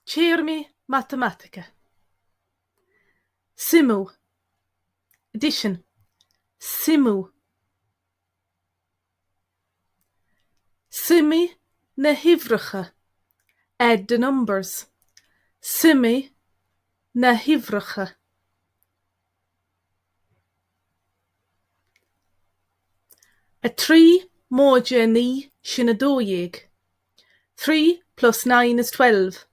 Téarmaí matamaitice. Suimiú. Addition. Suimiú. Suimigh na huimhreacha. Add the numbers. Suimigh na huimhreacha. 3 móide 9 sin 12. 3 plus 9 is 12.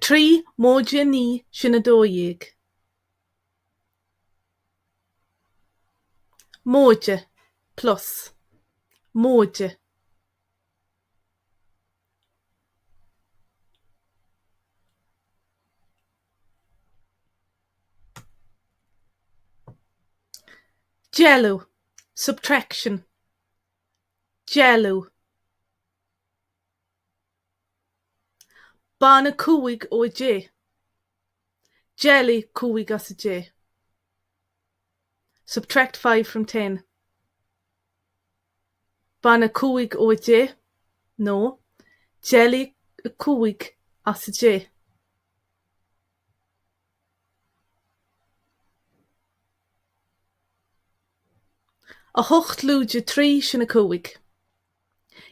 3 móide 9 sin 12. Móide, plus. Móide. Dealú, subtraction. Dealú. Bain 5 ó 10. Dealaigh 5 as 10. Subtract 5 from 10. Bain 5 ó 10 nó dealaigh 5 as 10. 8 lúide 3 sin 5.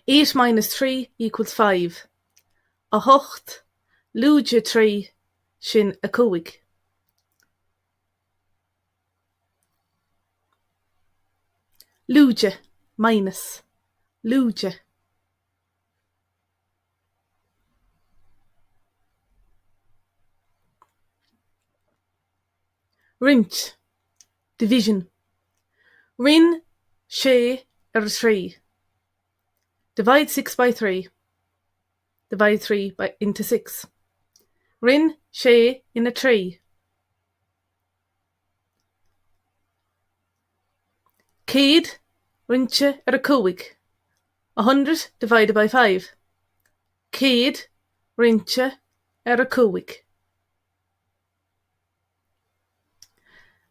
8 minus 3 equals 5. 8 lúide 3 sin 5. Lúide, minus. Lúide. Roinnt, division. Roinn 6 ar 3. Divide 6 by 3. Divide 3 by into 6. Roinn 6 ina 3. 100 roinnte ar 5. 100 divided by 5. 100 roinnte ar 5.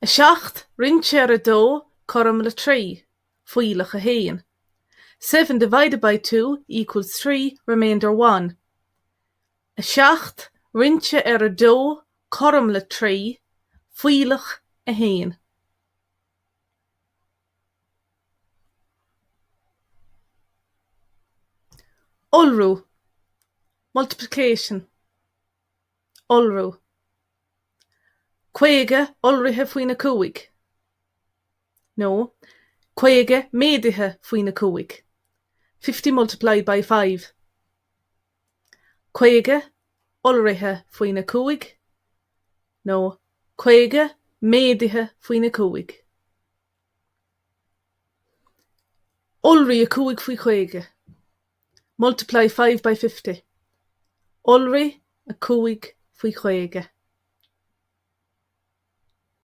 7 roinnte ar 2 cothrom le 3, fuílleach 1. 7 divided by 2 equals 3 remainder 1. 7 roinnte ar 2 cothrom le 3, fuílleach 1. Iolrú, multiplication. Iolrú. 50 iolraithe faoina 5. Nó 50 méadaithe faoina 5. 50 multiplied by 5. 50 iolraithe faoina 5 nó 50 méadaithe faoina 5. Iolraigh 5 faoi 50. Multiply 5 by 50. Iolraigh 5 faoi 50.